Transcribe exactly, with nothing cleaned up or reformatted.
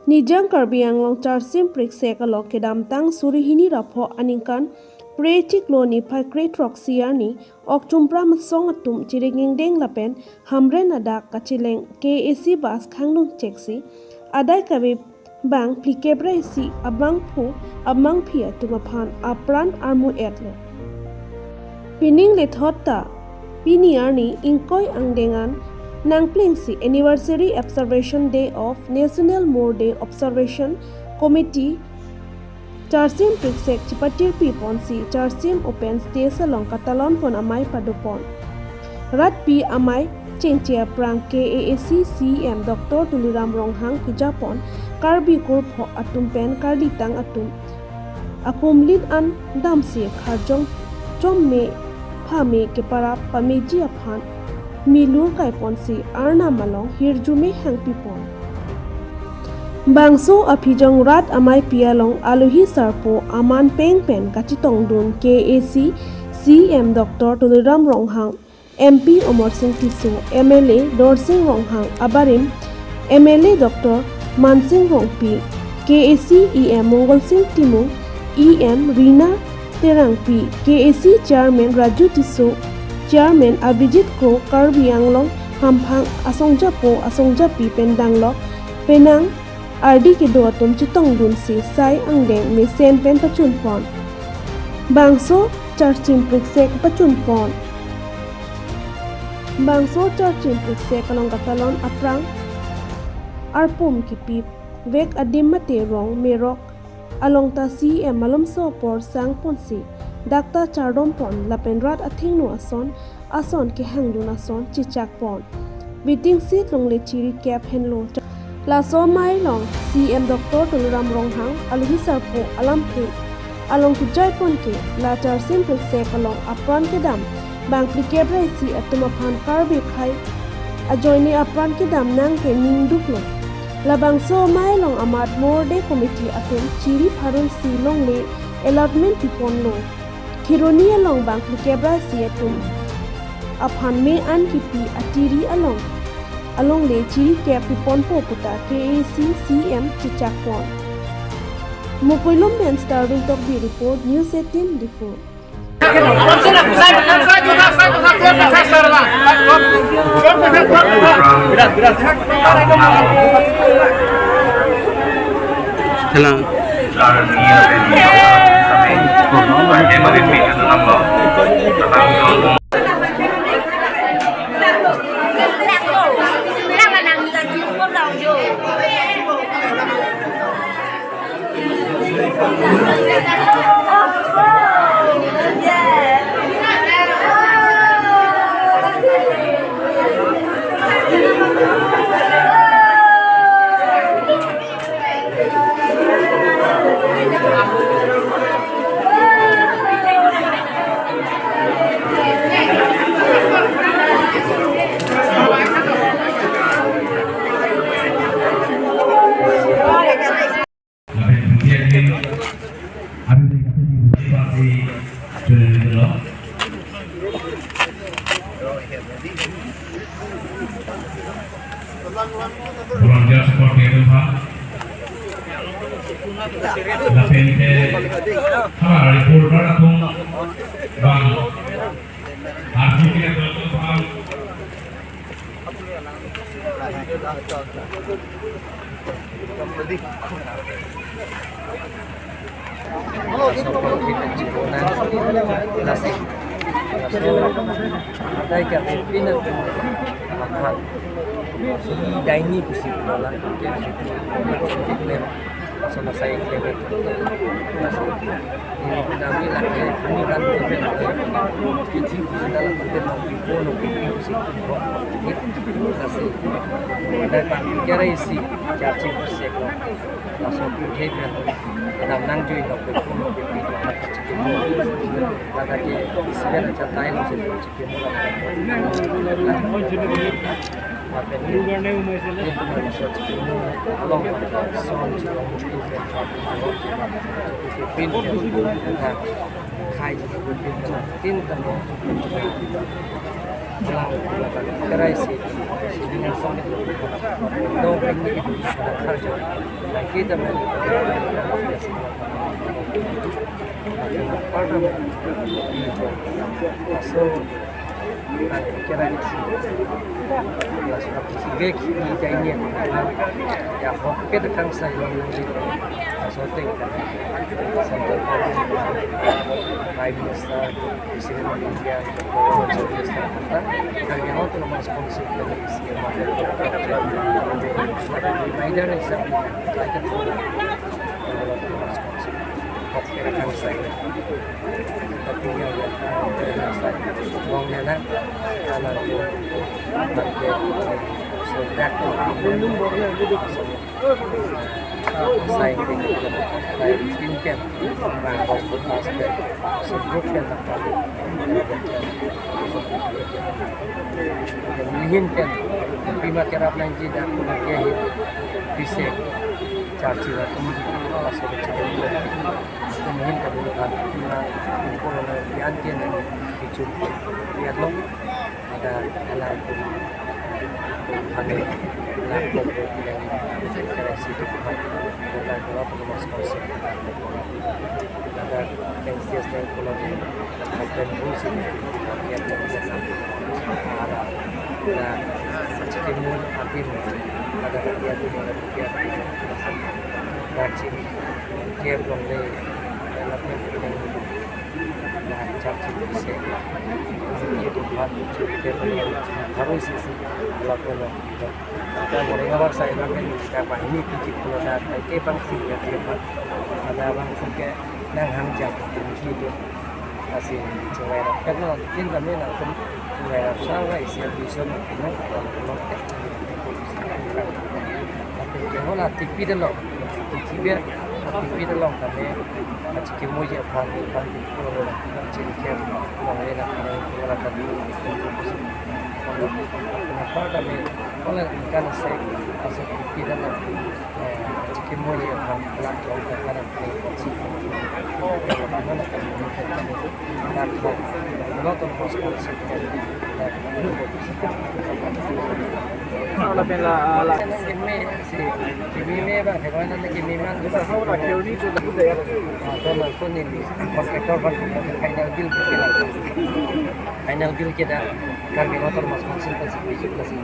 Nijang Karbi Anglong Charsim Priksek along kedamtang suri hini ra pho aningkan Phre chiklo niphai krethrok si arni Oktober asong atum chirik ingdeng lapen Hamren adak kacheleng K A A C bus khangdung cheksi adai kave bang phlikep ra isi abangphu abangphi atum aphan apran armu etlo. Pining lethot ta pini arni ingkoi angdeng an nangplengsi Anniversary Observation Day of National Moor Day Observation Committee Charsim Priksek chipatirpi ponsi Charsim open stage along katalon pon amei padopon. Ratpi amei chengche aphrang K A A C C E M Doctor Tuliram Ronghang kejapon Karbi kurpho atum pen karlitang atum akumlin an damsi kharjong chomme phame keparap pameji aphan milur kaiponsi arnam along hirjume hangpipon. Bangso aphijong rat ameipi along alohi sarpo aman peng pen kachetongdun K A A C C E M Doctor Tuliram Ronghang, M P Amarsing Tisso, M L A Dorsing Ronghang abarim, M L A Doctor Mansing Rongpi, K A A C E M Mongolsing Timung, E M Rina Terangpi, K A A C Chairman Raju Tisso, Chairman Abhijit Kro, Karbi Anglong Hamphang asongjapo asongjapi pen danglok penang ardi kedo atum chetongdunsi sai angdeng mesen pen pachunpon. Bangso Charsim Priksek pachunpon. Bangso Charsim Priksek along katalon aphrang arpum kipivek adim mate rong merok along ta C E M malomso apor sangponsi dak ta chardompon lapen rat athengno ason ason kehangdun ason chechakpon. Waiting shed longle chirikep henlo. Laso amei along C E M Doctor Tuliram Ronghang alohi sarpo alamthe along kejaipon ke la Charsim Priksek along apran kedam bang phlikep ra isi atum aphan Karbi akhei ajoine apran kedam nang ke ningduklo. Labangso amei along amat Moor Day Committee atum chiri pharo isi longle allotment piponlo. Kheroni along bang phlikep ra isi atum aphan me an kipi atiri along alongle chirikep piponpo puta K A A C C E M chechakpon. Mukuilum pen Starving Tokbi report, News eighteen Diphu. Telang. Volunteer support ke tu ha. Lapen ke ha reporter atum bang arti ke tu ha. Laso, adai ke pina amat. Daini pusi bola ke, laso na sai ke. Ini kami lagi, ini kan kita lagi kita mau pipo, mau pipo sih. Kasih. Ada Pak Kera isi, caci bersih. Laso ke kan. Kadang nang jui mau pipo, mau pipo. Lagi isi kan catai langsung. Dong pengki itu pada kerja. Nah, kita main. So, nah, kira-kira. Nah, sudah kiki bek, ini kainnya. Ya, hope ke dekang saya yang nanti. Nah, so, thank you. Sampai Prime Minister, President of India, Prime Minister, kan yang autonomous council dari isi yang ada. Reminder ni sa, like, autonomous council. Hope ke dekang saya. Tapi ya, ya, dekang saya. Wong ni na, kalau, so that, Sai ke, sai skincare, rang bau putas ke, sebut ke tak tahu. Mihin ke, tapi makerap nangji dak, makehi, bisa, charchi la tum, ala sebut sebut. Mihin ke dulu kan, na, corona yan ke na, kichu, lihat lo. Ada anak pun ada anak pun yang terasi itu, bukan kalau perlu masuk kursi. Ada pensias dan kalau open kursi, dia terbiasa. Ada, ada satu timun atin, ada dia tu dia dia dia ciri dia belum deh, dalam yang Nah, chak chik se. Chik chik chik chik chik chik chik chik. Harus isi. Kalau kalau kita boleh ngawas saya makan kita pahini chik chik kalau dah kaike bangsi ya dia. Ada bangsi ke nang hang jam chik chik. Kasi chungai rap kan no, tin kami nang tum chungai rap sawa isi yang bisa no, no, no. Tapi kalau tipi dah lo, tipi dia, tipi dah lo kami. Achike moji aphan, aphan di pura, achike kem, long le na pura, pura tadi. Kenapa kami, kalau ikan se, asal kita na, achike moji aphan, pelan pelan kita na, achike moji aphan, pelan pelan kita na, pelan pelan, pelan pelan, pelan pelan. Kalau bela, la, Kimi me ba, thekoi na kimi man. Kita hau la keu ni tu dah dah ya. Ah, to na to ni ni. Contractor ban final bill kita. Final bill kita. Karbi Autonomous Council ka si, si, si, si,